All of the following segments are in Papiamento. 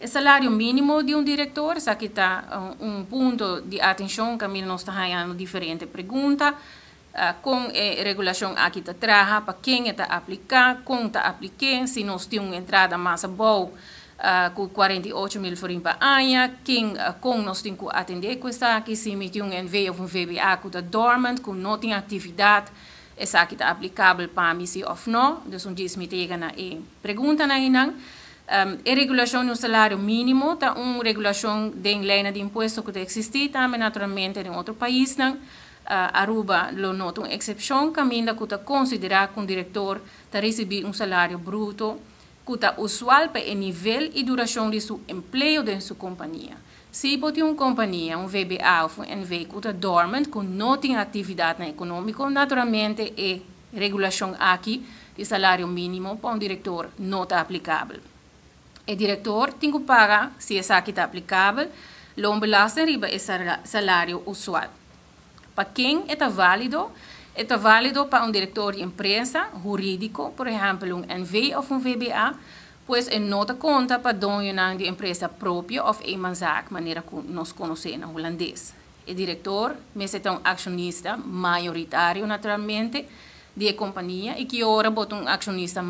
E salario mínimo di un direktor, esaki ta un punto di atenshon kaminda nos ta hañando diferente pregunta. Kon e regulashon aki ta traha, pa ken e ta apliká, kon ta aplik'é, si nos tin un entrada mas abou ku 48.000 florin pa aña, ken kon nos tin ku atendé ku esaki, si mi tin un NV òf un VBA ku ta dormant, ku no tin aktividat, esaki ta aplikabel pa mi si òf no. Dus un djis mi ta yega na e preguntanan einan. E regulashon di un salario mínimo ta un regulashon den leinan di impuesto ku ta eksistí tambe naturalmente den otro paisnan. Aruba lo no ta un eksepshon kaminda ku ta konsiderá ku un direktor ta risibí un salario bruto ku ta usual pa e nivel i durashon di su empleo den su kompania. Si bo tin un kompania, un VBA òf un NV ku ta dormant, ku no tin aktividatnan ekonómiko, naturalmente e regulashon aki di salario mínimo pa un direktor no ta aplikabel. E direktor tin ku paga, si esaki ta aplikabel, loonbelasting riba e salario usual. Pa ken e ta válido? E ta válido pa un direktor di empresa hurídiko, por ehèmpel un NV òf un VBA, pues e no ta konta pa doñonan di empresa propio òf eenmanszaak, manera ku nos konosé na hulandes. E direktor mester ta un akshonista mayoritario naturalmente di e kompania i ki ora bo ta un akshonista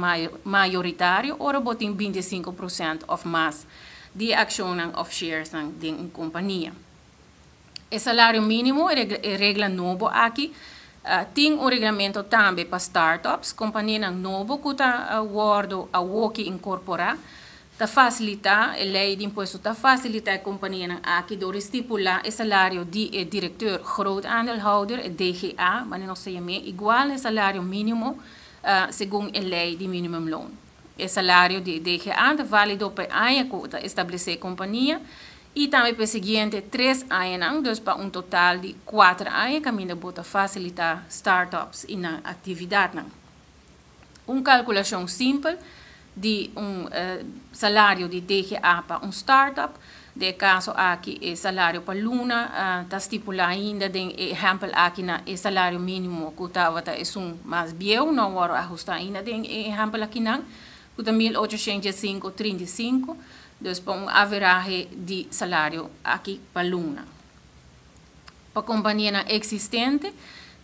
mayoritario ora bo tin 25% òf mas di e akshonnan òf sharesnan den un kompania. E salario mínimo, e regla nobo aki, tin un reglamento tambe pa startups, kompanianan nobo ku ta wòrdu awoki inkorporá. Ta fasilitá, e lei di impuesto ta fasilitá e kompanianan aki dor di stipulá e salario di e direkteur groot aandeelhouder, e DGA, manera nos ta yam'é, igual na e salario mínimo segun e lei di minimumloon. E salario di e DGA ta válido pa e aña ku ta establesé e kompania i tambe pa e siguiente 3 añanan, dus pa un total di 4 aña kaminda bo ta fasilitá startups i nan aktividatnan. Un kalkulashon simpel di un salario di DGA pa un startup, den e kaso aki e salario pa luna ta stipulá ainda den e ehèmpel aki na e salario mínimo ku tabata esun mas bieu, no a wòrdu ahustá ainda den e ehèmpel akinan, ku ta 1815,35, dus pa un averahe di salario aki pa luna. Pa kompanianan eksistente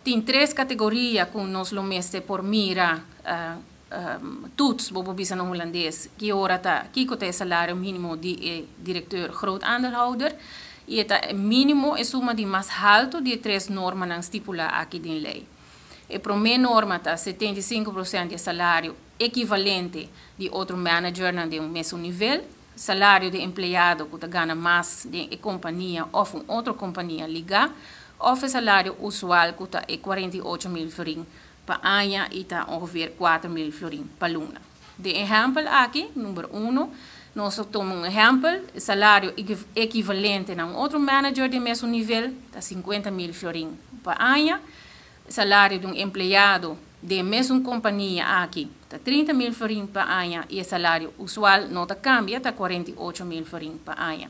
tin tres kategoria ku nos lo mester por mira toets, bo por bisa na hulandes, ki ora ta, kiko ta e salario mínimo di e direkteur groot aandeelhouder i e ta e mínimo, e suma di mas haltu di e tres normanan stipulá aki den lei. E promé norma ta 75% di e salario ekivalente di otro managernan den un mesun nivel, salario di empleado ku ta gana mas den e kompania òf un otro kompania ligá, òf e salario usual ku ta e 48.000 florin pa aña i ta ongeveer 4.000 florin pa luna. Den ehèmpel aki, number 1, nos ta tuma un ehèmpel, e salario ekivalente na un otro manager den mesun nivel ta 50.000 florin pa aña, salario di un empleado den mesun kompania aki ta 30.000 florin pa aña i e salario usual no ta kambia, ta 48.000 florin pa aña.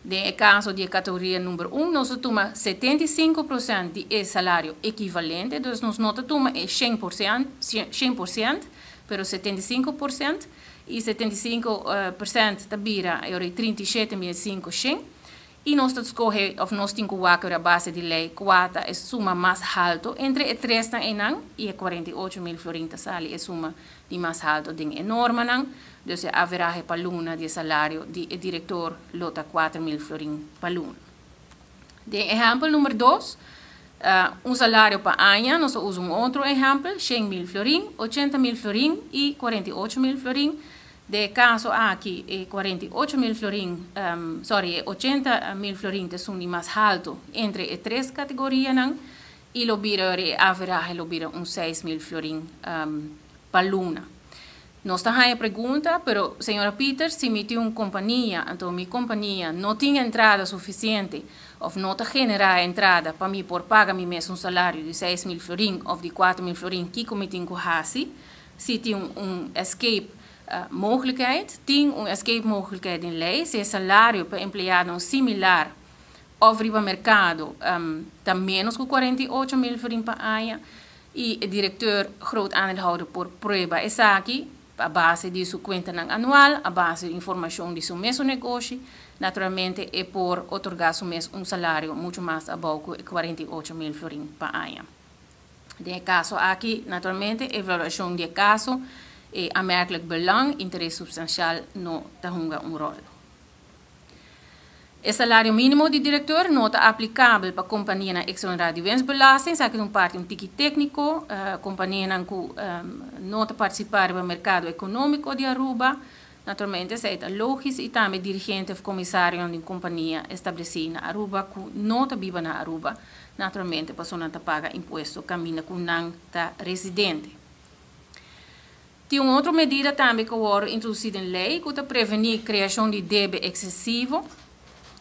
Den e kaso di e kategoria number 1, nos ta tuma 75% di e salario ekivalente, dus nos no ta tuma e 100%, 100%, pero 75%, i 75% ta bira 37.500, i nos ta skohe, òf nos tin ku wak a base di lei, kua ta e suma mas haltu entre e tresnan einan, i e 48.000 florin ta sali e suma di mas haltu den e normanan, dus e averahe pa luna di e salario di e direktor lo ta 4.000 florin pa luna. Den ehèmpel number 2, un salario pa aña, nos ta usa un otro ehèmpel, 100.000 florin, 80.000 florin i 48.000 florin. Den e kaso aki, e 48.000 florin, sorry, e 80.000 florin ta esun di mas haltu entre e tres kategorianan i lo bira e averahe lo bira un 6.000 florin pa luna. Nos ta haña pregunta, pero señora Peters, si mi tin un kompania, anto mi kompania no tin entrada sufisiente òf no ta generá entrada pa mi por paga mi mes un salario di 6.000 florin òf di 4.000 florin, kiko mi tin ku hasi? Si tin un escape mogelijkheid, tin un escape mogelijkheid den lei, si e salario pa empleado similar òf riba merkado ta ménos ku 48.000 florin pa aña i e direkteur groot aandeelhouder por prueba esaki. A base di su kuentanan anual, a base di informashon di su mesun negoshi, naturalmente e por otorgá su mes un salario muchu mas abou ku e 48.000 florin pa aña. Den e kaso aki, naturalmente, evaluashon di e kaso, e aanmerkelijk belang, interes supstansial, no ta hunga un ròl. E salario mínimo di direktor no ta aplikabel pa kompanianan eksonerá di winstbelasting. Esaki ta un parti un tiki tékniko. Kompanianan ku no ta partisipá riba merkado ekonómiko di Aruba, naturalmente esei ta lógis, i tambe dirigente òf komisarionan di un kompania establesí na Aruba ku no ta biba na Aruba, naturalmente pasobra nan ta paga impuesto kaminda ku nan ta residente. Tin un otro medida tambe ku a wòrdu introdusí den lei ku ta prevení kreashon di debe eksesivo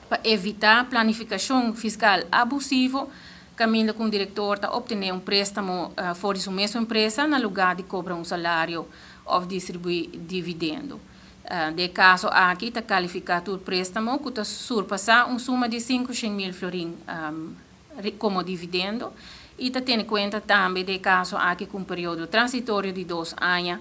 pa evitá planifikashon fiskal abusivo kaminda ku un direktor ta optené un préstamo for di su mesun empresa na lugá di kobra un salario òf distribuí dividendo. Den e kaso aki ta kalifiká tur préstamo ku ta surpasá un suma di 500.000 florin komo dividendo i ta tene kuenta tambe den e kaso aki ku un periodo transitorio di 2 aña,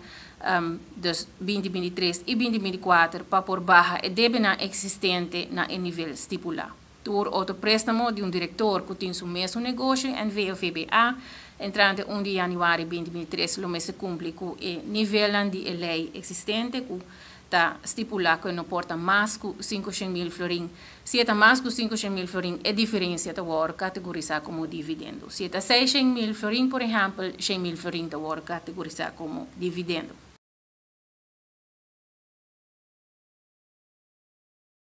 dus 2023 i 2024, pa por baha e debenan eksistente na e nivel stipulá. Tur otro préstamo di un direktor ku tin su mesun negoshi, NV òf VBA, entrante 1 di yanüari 2023 lo mester kumpli ku e nivelnan di e lei eksistente ku ta stipulá ku e no por ta mas ku 500.000 florin. Si e ta mas ku 500.000 florin, e diferensia ta wòrdu kategorisá komo dividendo. Si e ta 600.000 florin, por ehèmpel, 100.000 florin ta wòrdu kategorisá komo dividendo.